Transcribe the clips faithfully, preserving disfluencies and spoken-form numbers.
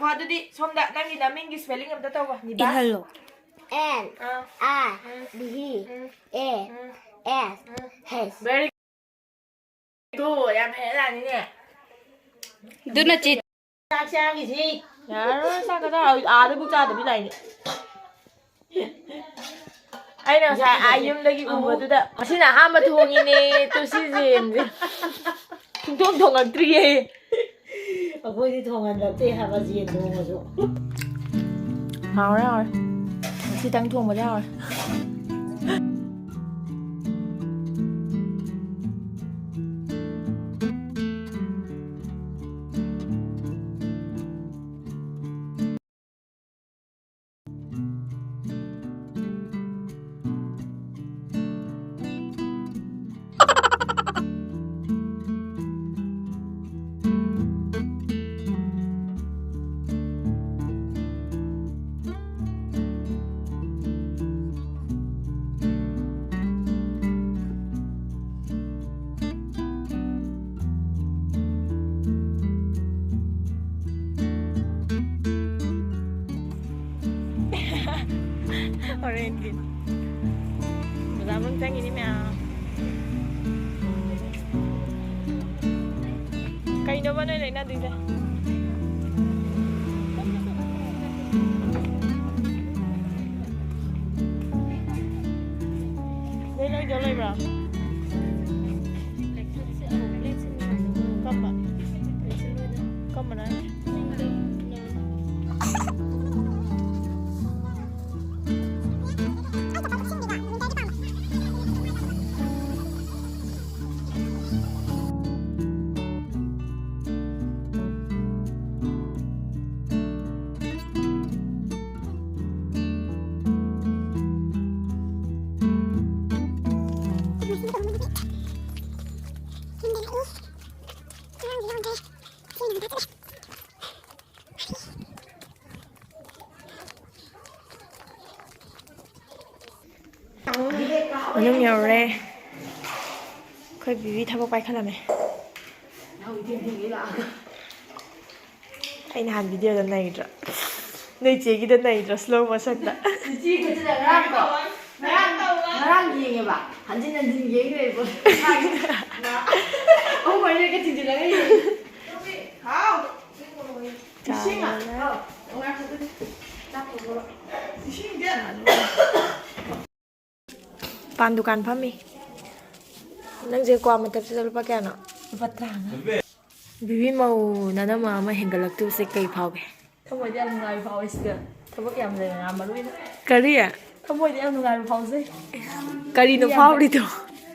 ꯍꯣ, ꯑꯗꯨꯗꯤ ꯁꯣꯝꯗ ꯅꯪꯒꯤ ꯅꯃꯤꯡꯒꯤ spelling ꯑꯝꯇ ꯇꯧꯕ, ꯅꯤꯕꯥ꯫ ꯏꯍꯜꯂꯣ꯫ N ah, R um, B um, A um, S um. H꯫ Very good, ꯌꯥꯝ ꯍꯩꯔꯖꯥꯠꯅꯤꯅꯦ꯫ ꯑꯗꯨꯅ ꯆꯦ ꯆꯥꯛ ꯆꯥꯈꯤꯁꯤ꯫ ꯌꯥꯔꯣꯏ, ꯆꯥꯛ ꯀꯗꯥꯏ, ꯑꯥꯗꯕꯨ ꯆꯥꯗꯕꯤ ꯂꯥꯛꯏꯅꯦ꯫ ꯑꯩꯅ ꯉꯁꯥꯏ ꯑꯥ ꯌꯨꯝꯗꯒꯤ ꯎꯕꯗꯨꯗ, "ꯉꯁꯤꯅ ꯑꯍꯥꯟꯕ ꯊꯣꯡꯉꯤꯅꯦ ꯇꯨꯁꯤ ꯖꯦꯟꯁꯦ꯫ ꯁꯨꯡꯊꯣꯡ ꯊꯣꯡꯉꯛꯇ꯭ꯔꯤꯌꯦ꯫" ꯑꯩꯈꯣꯏꯗꯤ ꯊꯣꯡꯍꯜꯂꯛꯇꯦ ꯍꯥꯏꯕ ꯌꯦꯟ ꯊꯣꯡꯉꯁꯨ꯫ ꯍꯥꯎꯔꯦ, ꯍꯥꯎꯔꯦ꯫ ꯉꯁꯤꯇꯪ ꯊꯣꯡꯕꯗꯤ ꯍꯥꯎꯔꯦ꯫ Orange green. ꯕꯖꯥꯔ ꯃꯅꯨꯡ ꯆꯪꯉꯤꯅꯤ ꯃꯌꯥꯝ꯫ ꯀꯩꯅꯣꯕ ꯅꯣꯏ ꯂꯩꯅꯗꯣꯏꯁꯦ? ꯅꯣꯏ ꯂꯩꯗꯧ ꯂꯩꯕ꯭ꯔꯣ? ꯀꯝꯕ? ꯀꯝꯕꯅꯣ ꯍꯥꯏꯁꯦ? ꯃꯅꯨꯡ ꯌꯧꯔꯦ꯫ ꯑꯩꯈꯣꯏ ꯕꯤꯕꯤ ꯊꯕꯛ ꯄꯥꯏꯈꯠꯂꯝꯃꯦ꯫ ꯌꯥꯍꯧ ꯊꯦꯡ ꯊꯦꯡꯉꯩ ꯂꯥꯛꯑꯒ꯫ ꯑꯩ ꯅꯍꯥꯟ ꯚꯤꯗꯤꯑꯣꯗ ꯅꯩꯗ꯭ꯔꯣ? ꯅꯣꯏ ꯆꯦꯒꯤꯗ ꯅꯩꯗ꯭ꯔꯣ slow motionꯗ? ꯆꯤꯆꯦ ꯈꯨꯠꯁꯤꯗ ꯉꯔꯥꯡꯗꯣ, ꯉꯔꯥꯡ, ꯉꯔꯥꯡ ꯌꯦꯡꯉꯦꯕ, ꯍꯟꯖꯤꯟ ꯍꯟꯖꯤꯟ ꯌꯦꯡ ꯂꯩꯔꯦꯕ꯫ ꯑꯍꯨꯝ ꯃꯔꯤꯔꯛꯀ ꯊꯤꯡꯖꯤꯜꯂꯒ ꯌꯦꯡꯉꯦ꯫ ꯍꯥꯎ꯫ ꯏꯁꯤꯡ ꯂꯥꯛ-, ꯆꯥꯎꯔꯦ꯫ ꯑꯧ, ꯉꯥꯏꯈꯣ ꯑꯗꯨꯗꯤ꯫ ꯆꯥꯛ ꯊꯣꯡꯗꯣꯔꯣ꯫ ꯏꯁꯤꯡꯁꯦ꯫ ꯄꯥꯟ ꯗꯨꯀꯥꯟ ꯐꯝꯃꯤ꯫ ꯅꯪꯁꯦ ꯀ꯭ꯋꯥ ꯃꯇꯞꯁꯤꯗ ꯂꯨꯄꯥ ꯀꯌꯥꯅꯣ? ꯂꯨꯄꯥ ꯇꯔꯥꯃꯉꯥ꯫ ꯕꯤꯕꯤ ꯃꯧ ꯅꯅꯝꯃ ꯑꯃ ꯍꯦꯟꯒꯠꯂꯛꯇꯕꯁꯦ ꯀꯩ ꯐꯥꯎꯒꯦ? ꯊꯃꯣꯏꯗ ꯌꯥꯝ ꯅꯨꯡꯉꯥꯏꯕ ꯐꯥꯎꯋꯦ ꯁꯤꯗ꯫ ꯊꯕꯛ ꯌꯥꯝ ꯂꯩꯔꯦ, ꯌꯥꯝ ꯃꯔꯨ ꯑꯣꯏꯅ꯫ ꯀꯔꯤ? ꯊꯃꯣꯏꯗ ꯌꯥꯝ ꯅꯨꯡꯉꯥꯏꯕ ꯐꯥꯎꯖꯩ꯫ ꯀꯔꯤꯅꯣ ꯃꯤ ꯌꯥꯝꯕ-, ꯐꯥꯎꯔꯤꯗꯣ?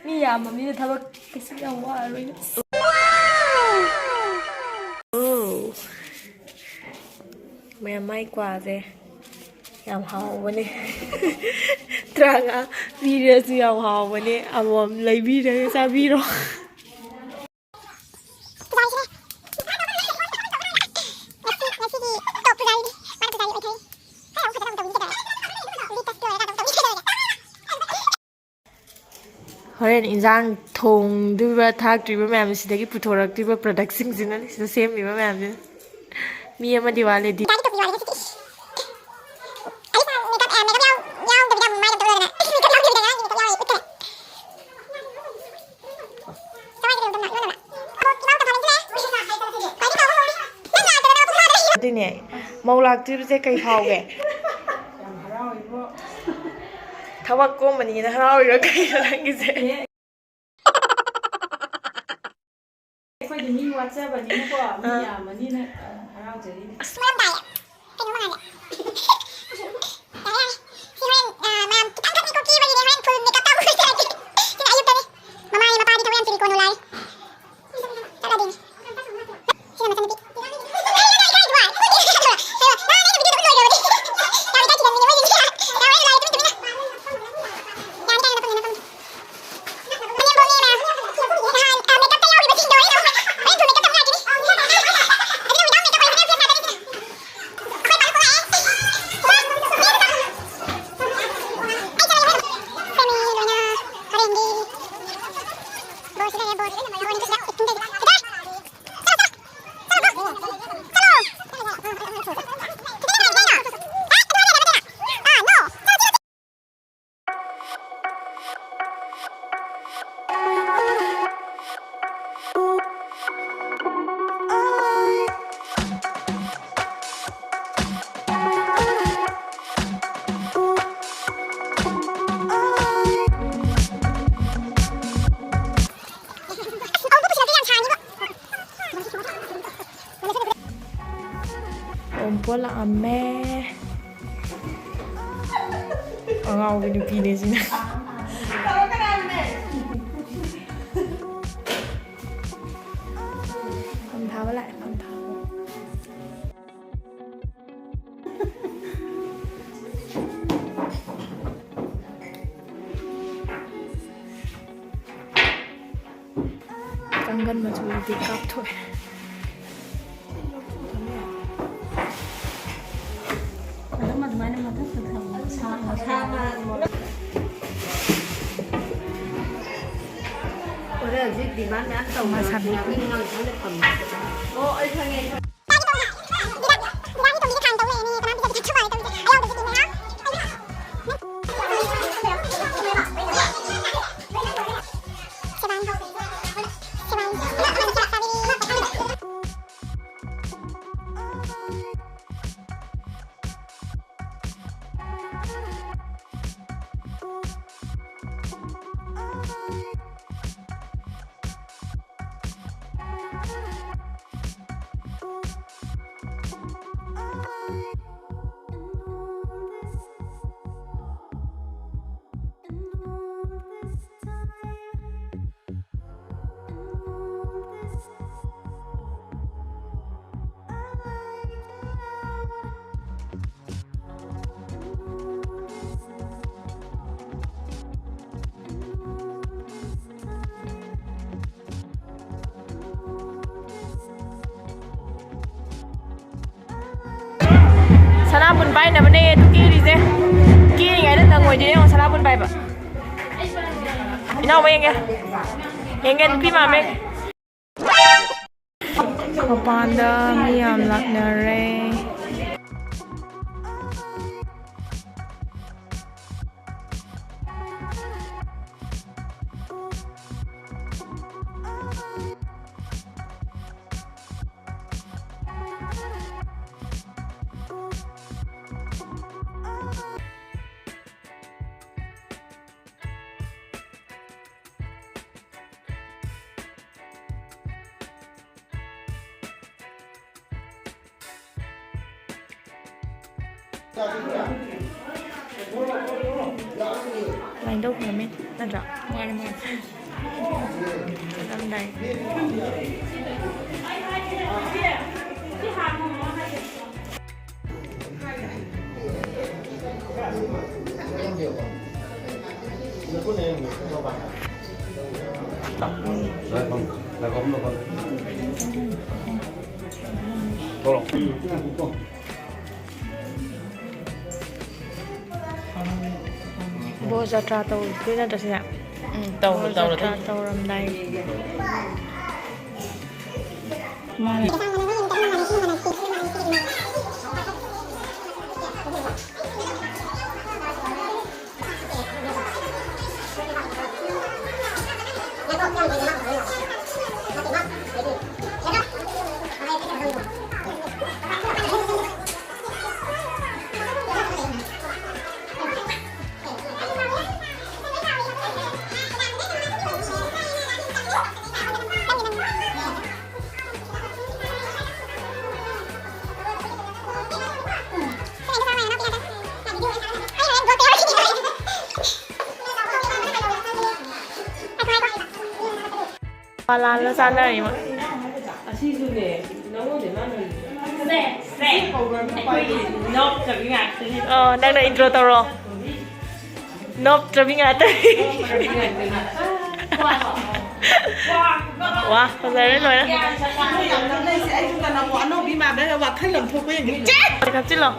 ꯃꯤ ꯌꯥꯝꯕ ꯃꯤꯅ ꯊꯕꯛ ꯀꯩꯁꯨ ꯌꯥꯝ ꯋꯥꯔꯣꯏꯅ꯫ ꯑꯣ꯫ ꯃꯌꯥꯝ ꯃꯥꯏ ꯀ꯭ꯋꯥꯁꯦ ꯌꯥꯝ ꯍꯥꯎꯕꯅꯦ꯫ ꯇꯔꯥꯃꯉꯥ ꯄꯤꯔꯁꯨ ꯌꯥꯝ ꯍꯥꯎꯕꯅꯦ꯫ ꯑꯃꯃꯝ ꯂꯩꯕꯤꯔꯒ ꯆꯥꯕꯤꯔꯣ꯫ ꯍꯣꯔꯦꯟ ꯏꯟꯖꯥꯡ ꯊꯣꯡꯗꯣꯏꯕ, ꯊꯥꯛꯇ꯭ꯔꯤꯕ ꯃꯌꯥꯝꯁꯤꯗꯒꯤ ꯄꯨꯊꯣꯔꯛꯇ꯭ꯔꯤꯕ productꯁꯤꯡꯁꯤꯅꯅꯤ, ꯁꯤꯗ ꯁꯦꯝꯃꯤꯕ ꯃꯌꯥꯝꯁꯤꯅ꯫ ꯃꯤ ꯑꯃꯗꯤ ꯋꯥꯠꯂꯦ꯫ ꯑꯗꯨꯅꯦ, ꯃꯧ ꯂꯥꯛꯇꯣꯏꯕꯁꯦ ꯀꯩ ꯐꯥꯎꯒꯦ? ꯌꯥꯝ ꯍꯔꯥꯎꯋꯤꯕꯣ꯫ ꯊꯕꯛ ꯀꯣꯝꯕꯅꯤꯅ ꯍꯔꯥꯎꯔꯤꯔꯣ ꯀꯩꯅꯣ ꯅꯪꯒꯤꯁꯦ? ꯑꯩꯈꯣꯏꯗꯤ ꯃꯤ ꯋꯥꯠꯆꯕꯅꯤꯅꯀꯣ, ꯃꯤ ꯑꯥ꯫ ꯌꯥꯝꯕꯅꯤꯅ, ꯑ, ꯍꯔꯥꯎꯖꯔꯤꯅꯤ꯫ ꯑꯁ, ꯃꯔꯝ ꯇꯥꯏꯌꯦ꯫ ꯀꯩꯅꯣ ꯃꯉꯥꯜꯂꯦ꯫ ꯌꯥꯔꯦ, ꯌꯥꯔꯦ꯫ ꯁꯤ ꯍꯣꯔꯦꯟ, ꯑ, ꯃꯌꯥꯝ ꯈꯤꯇꯪꯈꯛꯅꯤꯀꯣ ꯀꯦꯕꯒꯤꯗꯤ, ꯍꯣꯔꯦꯟ full makeupꯇ ꯑꯃꯨꯛ ꯂꯣꯏꯁꯤꯜꯂꯒꯦ꯫ ꯁꯤꯅ ꯑꯌꯨꯛꯇꯅꯤ꯫ ꯃꯃꯥꯅꯦ ꯃꯄꯥꯗꯤ ꯊꯕꯛ ꯌꯥꯝ ꯆꯤꯜꯂꯤ, ꯀꯣꯟꯅ ꯂꯥꯛꯑꯦ꯫ ꯆꯠꯂꯗꯣꯏꯅꯤ꯫ ꯁꯤꯅ ꯃꯆꯟꯅꯨꯄꯤ꯫ ꯑꯣꯝꯄꯣ ꯂꯥꯛꯑꯝꯃꯦ꯫ ꯑꯉꯥꯎꯕꯤ ꯅꯨꯄꯤꯅꯦ ꯁꯤꯅ꯫ ꯐꯝ ꯊꯥꯕ ꯂꯥꯛꯑꯦ, ꯐꯝ ꯊꯥꯕ꯫ ꯀꯥꯡꯒꯟ ꯃꯆꯨꯗꯤ ꯀꯥꯞꯊꯣꯛꯑꯦ꯫ ꯑꯗꯨꯝ ꯑꯗꯨꯃꯥꯏꯅ ꯃꯊꯛꯇ ꯊꯝꯃꯣ꯫ ꯁꯥ-, ꯁꯥ-, ꯑꯣꯔꯦꯟꯖ ꯗꯤꯃꯥꯟ ꯃꯌꯥꯝ ꯇꯧꯅ ꯃꯁꯥꯕꯤ꯫ ꯉꯥꯡꯁꯪꯗ ꯐꯝꯃꯦ꯫ ꯑꯣ, ꯑꯩ ꯈꯪꯉꯦ, ꯑꯩ ꯈꯪꯉꯦ꯫ ꯁꯅꯥꯕꯨꯟ ꯄꯥꯏꯅꯕꯅꯦ ꯑꯗꯨ ꯀꯦꯔꯤꯁꯦ꯫ ꯀꯦꯔꯤꯉꯩꯗ ꯅꯪꯉꯣꯏꯗꯣꯏꯅꯦ ꯌꯦꯡꯉꯣ ꯁꯅꯥꯕꯨꯟ ꯄꯥꯏꯕ꯫ ꯏꯅꯥꯎꯕ ꯌꯦꯡꯒꯦ꯫ ꯌꯦꯡꯒꯦ ꯅꯨꯄꯤ ꯃꯥꯝꯃꯦ꯫ ꯃꯄꯥꯟꯗ ꯃꯤ ꯌꯥꯝ ꯂꯥꯛꯅꯔꯦ꯫ ꯂꯥꯏꯟꯗꯧ ꯈꯨꯔꯝꯃꯤ ꯅꯠꯇ꯭ꯔꯥ? ꯃꯥꯅꯦ, ꯃꯥꯅꯦ꯫ ꯆꯠꯂꯝꯗꯥꯏ꯫ ꯕꯣꯔ ꯖꯇ꯭ꯔꯥ ꯇꯧꯗꯣꯏ ꯅꯠꯇ꯭ꯔꯣ ꯁꯤꯗ? ꯎꯝ, ꯇꯧꯔꯣ, ꯕꯣꯔ ꯇꯧꯔꯣ, ꯖꯇ꯭ꯔꯥ ꯇꯧꯔꯣ꯫ ꯇꯧꯔꯝꯗꯥꯏ꯫ ꯃꯥꯅꯦ꯫ ꯄꯂꯥꯟꯗ ꯆꯥꯅꯔꯤ ꯃꯣꯏ꯫ ꯑꯁꯤꯁꯨꯅꯦ, ꯅꯉꯣꯟꯗ ꯃꯥꯅ ꯍꯪꯉꯤꯁꯦ꯫ ꯁꯦ, ꯁꯦ꯫ ꯑꯩꯈꯣꯏꯗꯤ ꯅꯣꯞꯇꯕꯤ ꯉꯥꯛꯇꯅꯤ꯫ ꯑꯣ, ꯅꯪꯅ intro ꯇꯧꯔꯣ꯫ ꯅꯣꯞꯇ꯭ꯔꯕꯤ ꯉꯥꯛꯇꯅꯤ꯫ ꯋꯥ, ꯐꯖꯔꯦ ꯂꯣꯏꯅ꯫ ꯑꯩꯁꯨ ꯀꯅꯥꯕꯨ ꯑꯅꯧꯕꯤ ꯃꯥꯟꯕ꯭ꯔꯥ ꯋꯥꯈꯜ ꯑꯃ ꯊꯣꯛꯄ ꯌꯦꯡꯒꯦ꯫ ꯆꯦ! ꯍꯥꯞꯆꯤꯜꯂꯣ꯫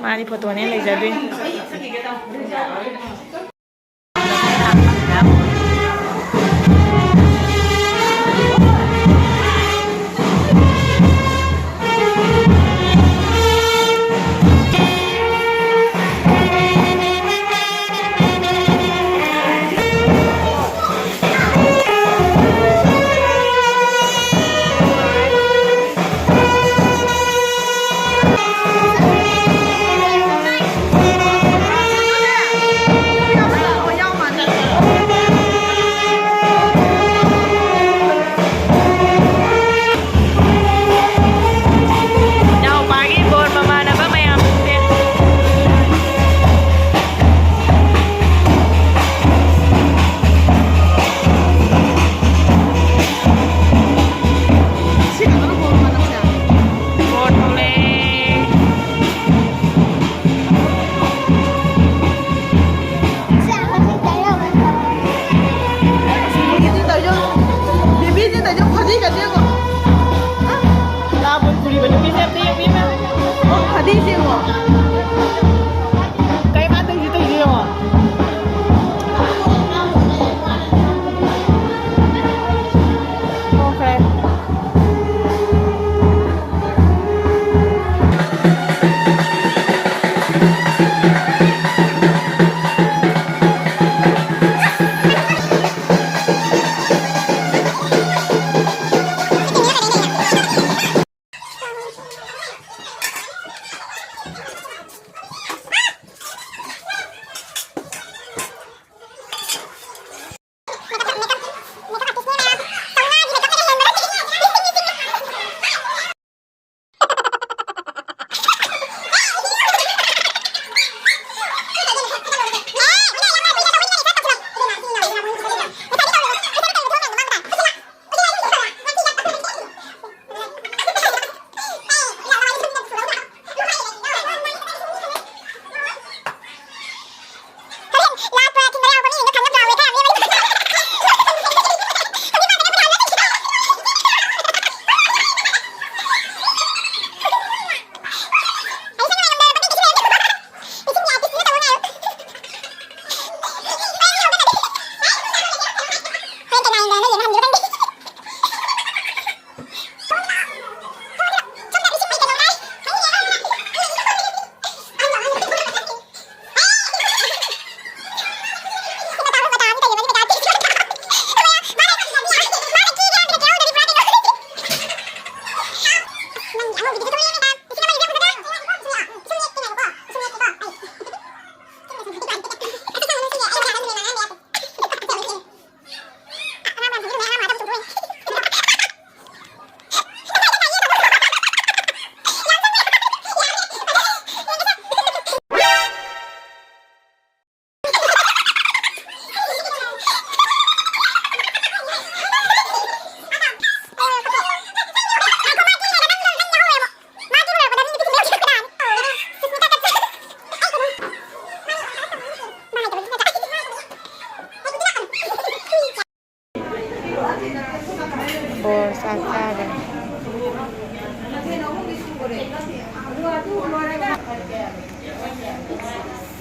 ꯃꯥꯗꯤ ꯐꯣꯇꯣꯅꯦ ꯂꯩꯖꯗꯣꯏꯅꯤ꯫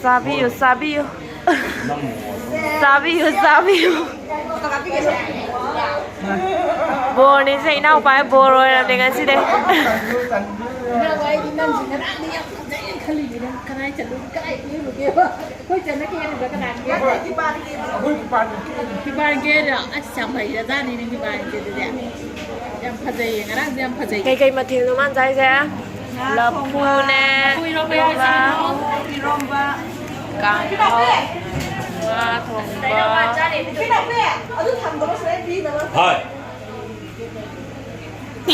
ꯆꯥꯕꯤꯌꯨ, ꯆꯥꯕꯤꯌꯨ꯫ ꯆꯥꯕꯤꯌꯨ, ꯆꯥꯕꯤꯌꯨ꯫ ꯕꯣꯔꯅꯤꯁꯦ, ꯏꯅꯥꯎꯄꯥꯒꯤ ꯕꯣꯔ ꯑꯣꯏꯔꯕꯅꯦ ꯉꯁꯤꯗꯤ꯫ ꯏꯅꯥꯎ, ꯑꯩꯗꯤ ꯅꯪꯁꯤ ꯉꯔꯥꯡꯗꯤ ꯌꯥꯝ ꯐꯖꯩ ꯈꯜꯂꯤꯅꯦ꯫ ꯅꯪ ꯀꯗꯥꯏ ꯆꯠꯂꯨ-, ꯀꯗꯥꯏ ꯀꯦꯔꯨꯒꯦꯕ? ꯑꯩꯈꯣꯏ ꯆꯟꯅ ꯀꯦꯔꯤꯕ ꯀꯅꯥꯒꯤ? ꯑꯩꯈꯣꯏ ꯄꯥꯟꯒꯦ꯫ ꯄꯥꯟꯒꯦꯔꯣ? ꯑꯁ, ꯌꯥꯝ ꯐꯖꯖꯥꯠꯅꯤ ꯅꯪꯒꯤ ꯄꯥꯟꯒꯦꯗꯨꯗꯤ꯫ ꯌꯥꯝ ꯐꯖꯩꯌꯦ, ꯉꯔꯥꯡꯁꯨ ꯌꯥꯝ ꯐꯖꯩ꯫ ꯀꯩꯀꯩ ꯃꯊꯦꯜꯅꯣ ꯃꯥꯅ ꯆꯥꯏꯁꯦ? ꯉꯥ ꯊꯣꯡꯕ꯫ ꯂꯐꯨꯅꯦ, ꯂꯐꯨ ꯏꯔꯣꯝꯕ ꯌꯥꯎꯔꯤꯁꯦ ꯏꯔꯣꯝꯕ꯫ ꯀꯥꯡꯍꯧ꯫ ꯏꯔꯣꯝꯕ꯫ ꯉꯥ ꯊꯣꯡꯕ꯫ ꯀꯩꯅꯣ ꯃꯥ ꯆꯥꯔꯤꯗꯨꯗꯤ? ꯀꯩꯅꯣ, ꯑꯗꯨ ꯊꯝꯗꯧꯕ ꯁꯨꯃꯥꯏꯅ ꯄꯤꯅꯕ꯫ ꯍꯣꯏ꯫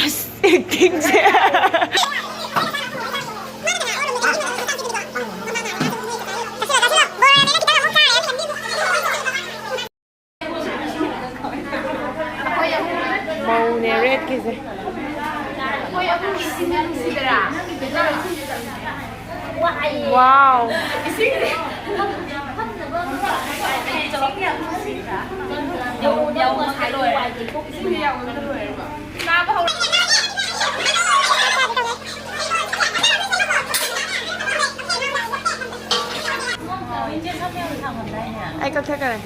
ꯑꯁ, ꯑꯦꯛꯇꯤꯡꯁꯦ꯫ ꯃꯧꯅꯦ ꯔꯦꯠꯀꯤꯁꯦ꯫ ꯋꯥꯎ꯫ ꯑꯩ ꯀꯛꯊꯠꯈꯔꯦ꯫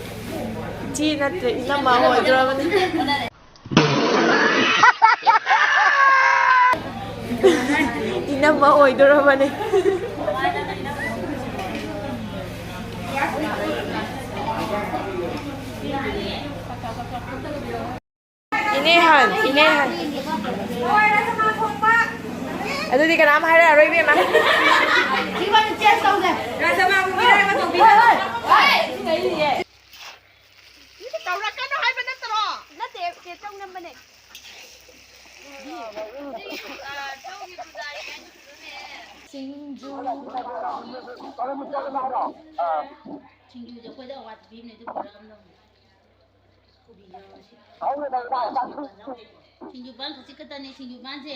ꯏꯆꯦ ꯅꯠꯇ꯭ꯔꯦ, ꯏꯅꯝꯃ ꯑꯣꯏꯗꯣꯔꯕꯅꯤ꯫ ꯏꯅꯝꯃ ꯑꯣꯏꯗꯣꯔꯕꯅꯤ꯫ ꯏꯅꯦ ꯍꯟ, ꯏꯅꯦ ꯍꯟ꯫ ꯑꯗꯨꯗꯤ ꯀꯅꯥꯝ ꯍꯥꯏꯔꯛꯑꯔꯣꯏ, ꯏꯕꯦꯝꯃ꯫ ꯇꯧꯔꯛꯀꯅꯣ ꯍꯥꯏꯕ ꯅꯠꯇ꯭ꯔꯣ? ꯅꯠꯇꯦ, ꯆꯦ ꯆꯧ ꯅꯝꯕꯅꯦ꯫ ꯁꯤꯡꯖꯨ꯫ ꯁꯤꯡꯖꯨꯁꯦ ꯑꯩꯈꯣꯏꯗ ꯑꯋꯥꯠꯄ ꯄꯤꯕꯅꯦ, ꯑꯗꯨ ꯄꯨꯔꯛꯑꯝꯗꯧꯅꯦ꯫ ꯁꯤꯡꯖꯨ ꯄꯥꯟ ꯈꯖꯤꯛ ꯈꯛꯇꯅꯦ, ꯁꯤꯡꯖꯨ ꯄꯥꯟꯁꯦ꯫